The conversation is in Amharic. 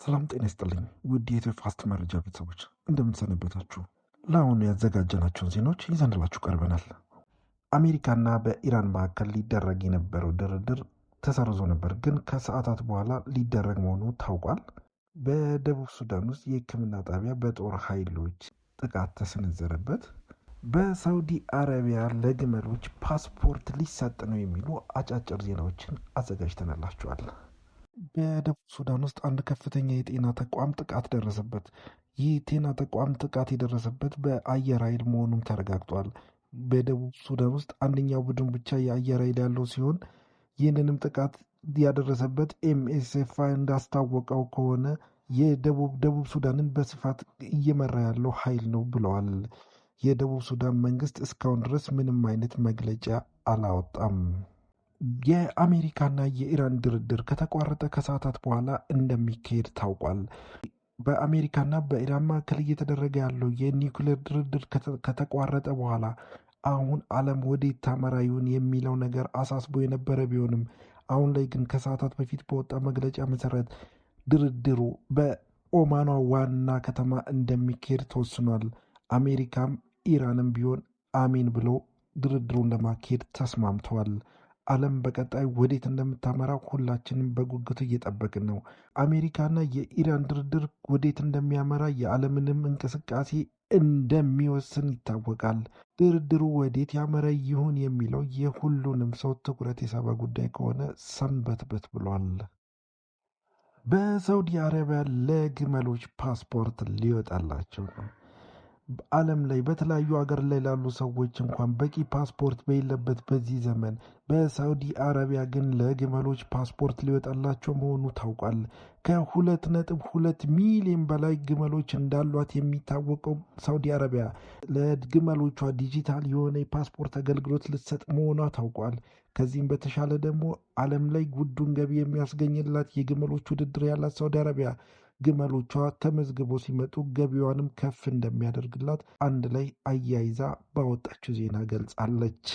ሰላም ጤና ይስጥልኝ ውድ የኢትዮ ፋስት መረጃ ቤተሰቦች፣ እንደምንሰነበታችሁ። ለአሁኑ ያዘጋጀናቸውን ዜናዎች ይዘንላችሁ ቀርበናል። አሜሪካና በኢራን መካከል ሊደረግ የነበረው ድርድር ተሰርዞ ነበር፣ ግን ከሰዓታት በኋላ ሊደረግ መሆኑ ታውቋል። በደቡብ ሱዳን ውስጥ የሕክምና ጣቢያ በጦር ኃይሎች ጥቃት ተሰነዘረበት። በሳውዲ አረቢያ ለግመሎች ፓስፖርት ሊሰጥ ነው የሚሉ አጫጭር ዜናዎችን አዘጋጅተንላችኋል። በደቡብ ሱዳን ውስጥ አንድ ከፍተኛ የጤና ተቋም ጥቃት ደረሰበት። ይህ ጤና ተቋም ጥቃት የደረሰበት በአየር ኃይል መሆኑም ተረጋግጧል። በደቡብ ሱዳን ውስጥ አንደኛው ቡድን ብቻ የአየር ኃይል ያለው ሲሆን፣ ይህንንም ጥቃት ያደረሰበት ኤምኤስኤፍ እንዳስታወቀው ከሆነ የደቡብ ደቡብ ሱዳንን በስፋት እየመራ ያለው ኃይል ነው ብለዋል። የደቡብ ሱዳን መንግስት እስካሁን ድረስ ምንም አይነት መግለጫ አላወጣም። የአሜሪካና የኢራን ድርድር ከተቋረጠ ከሰዓታት በኋላ እንደሚካሄድ ታውቋል። በአሜሪካና በኢራን መካከል እየተደረገ ያለው የኒውክሌር ድርድር ከተቋረጠ በኋላ አሁን ዓለም ወዴት ታመራ ይሆን የሚለው ነገር አሳስቦ የነበረ ቢሆንም፣ አሁን ላይ ግን ከሰዓታት በፊት በወጣ መግለጫ መሰረት ድርድሩ በኦማኗ ዋና ከተማ እንደሚካሄድ ተወስኗል። አሜሪካም ኢራንም ቢሆን አሜን ብሎ ድርድሩን ለማካሄድ ተስማምተዋል። ዓለም በቀጣይ ወዴት እንደምታመራ ሁላችንም በጉጉት እየጠበቅን ነው። አሜሪካና የኢራን ድርድር ወዴት እንደሚያመራ የዓለምንም እንቅስቃሴ እንደሚወስን ይታወቃል። ድርድሩ ወዴት ያመራ ይሁን የሚለው የሁሉንም ሰው ትኩረት የሳበ ጉዳይ ከሆነ ሰንበትበት ብሏል። በሳውዲ አረቢያ ለግመሎች ፓስፖርት ሊወጣላቸው ነው። ዓለም ላይ በተለያዩ ሀገር ላይ ላሉ ሰዎች እንኳን በቂ ፓስፖርት በሌለበት በዚህ ዘመን፣ በሳውዲ አረቢያ ግን ለግመሎች ፓስፖርት ሊወጣላቸው መሆኑ ታውቋል። ከ2.2 ሚሊዮን በላይ ግመሎች እንዳሏት የሚታወቀው ሳውዲ አረቢያ ለግመሎቿ ዲጂታል የሆነ የፓስፖርት አገልግሎት ልትሰጥ መሆኗ ታውቋል። ከዚህም በተሻለ ደግሞ ዓለም ላይ ውዱን ገቢ የሚያስገኝላት የግመሎች ውድድር ያላት ሳውዲ አረቢያ ግመሎቿ ተመዝግቦ ሲመጡ ገቢዋንም ከፍ እንደሚያደርግላት አንድ ላይ አያይዛ ባወጣችው ዜና ገልጻለች።